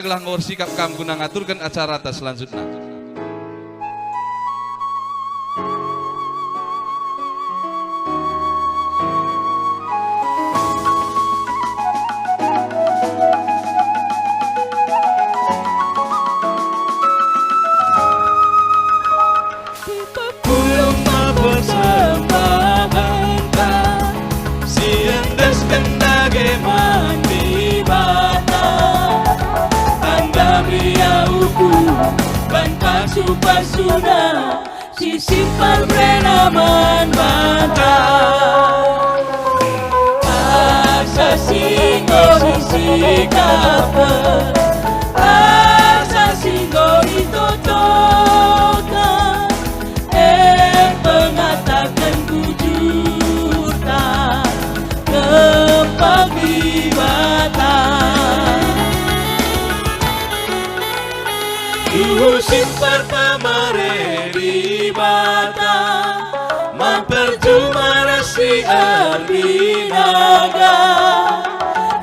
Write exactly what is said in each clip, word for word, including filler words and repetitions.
Gelah enggo ersikap kam guna ngaturken acarata selanjutna. Pulung me persembahenta, si endesken dage man Dibata. Tanda meriah ukur ban pasu-pasuNa, si simpar berena man banta. Asa si enggo isikapen, asa si enggo itotoken, e pengataken bujurta, kempak Dibata. Tuhu simpar pemere Dibata, man perjumara si erdinaga.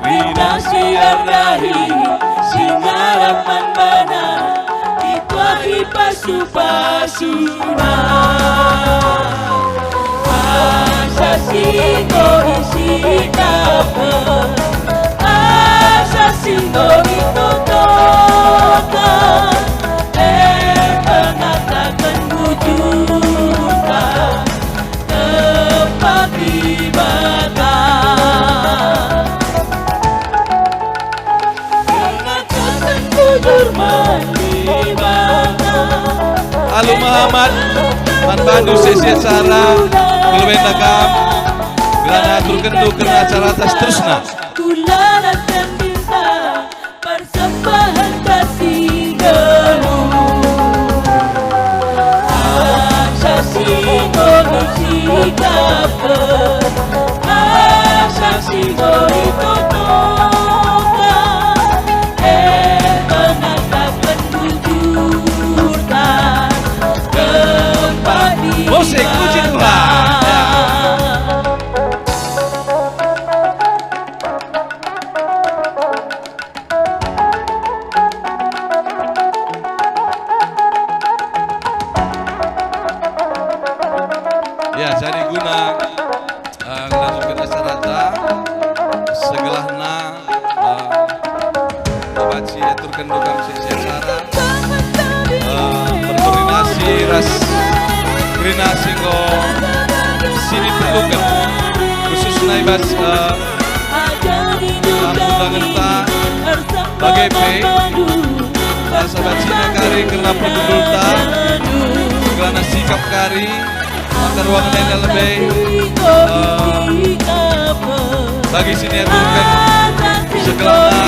Kerina si erdahin, si ngarap man baNa, ituahi pasu-pasuNa. Asa si enggo isikapen, asa si enggo itotoken, e pengataken bujurta, kempak Dibata. Alu Muhammad, man bandu sesi acara, kalo enda kam, gelah ngaturkenndu kerna acara atas terusna. Kularasken bintang persembahen kasih geluh. Asa si ngoluh si kaper, asa si ngoluh totokan, e pengataken bujurta, kempak Musik puji Tuhan. Dibata. Ya, jadi guna, eh, ngelanjutken acarata, segelahna, eh, banci aturken program sesi acara, eh, berkoordinasi ras kerina si enggo sini perluken, khususna i bas, eh, Tamu undangenta bage pe, asa bacina kari kerna pergundulta, segelahna sikap kari, maka ruangen enda lebe, eh, bagi si niaturken, segelahna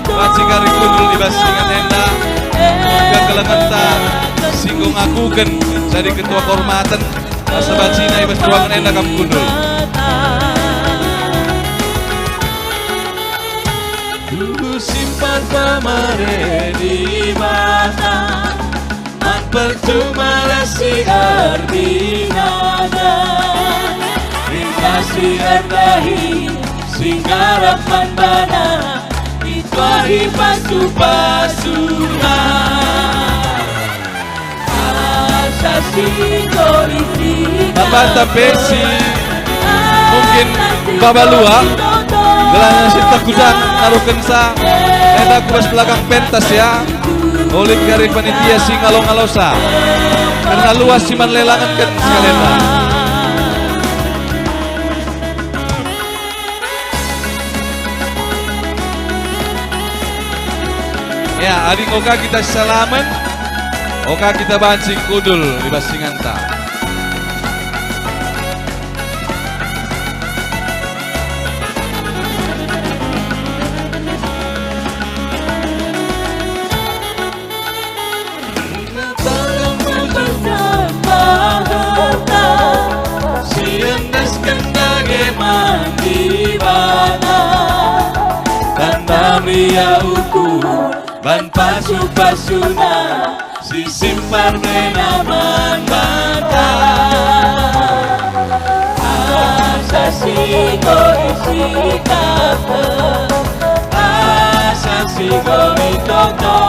banci kari kundul i bas ingan enda, kekelengenta si enggo ngakuken jadi ketua kehormaten, asa bacina i bas ruangen enda kam kundul. Tuhu simpan pemere Dibata, man perjumara si erdinaga. Kerina si erdahin, si ngarap man baNa, ituahi pasu-pasuNa. Bapanta pe si mungkin baba lua, gelarna si takujang naruhkenca enda ku bas belakang pentas, ya. Lit kari panitia si ngalo-ngalosa, kerna luas si man lelangenken sekalenda. Ya, adi enggo ka kita salamen, enggo ka kita banci kundul i bas inganta. Persembahen si endesken dage man Dibata, tanda meriah ukur ban pasu-pasuNa, si simpar berena man banta. Asa si enggo isikapken, asa Sigami tata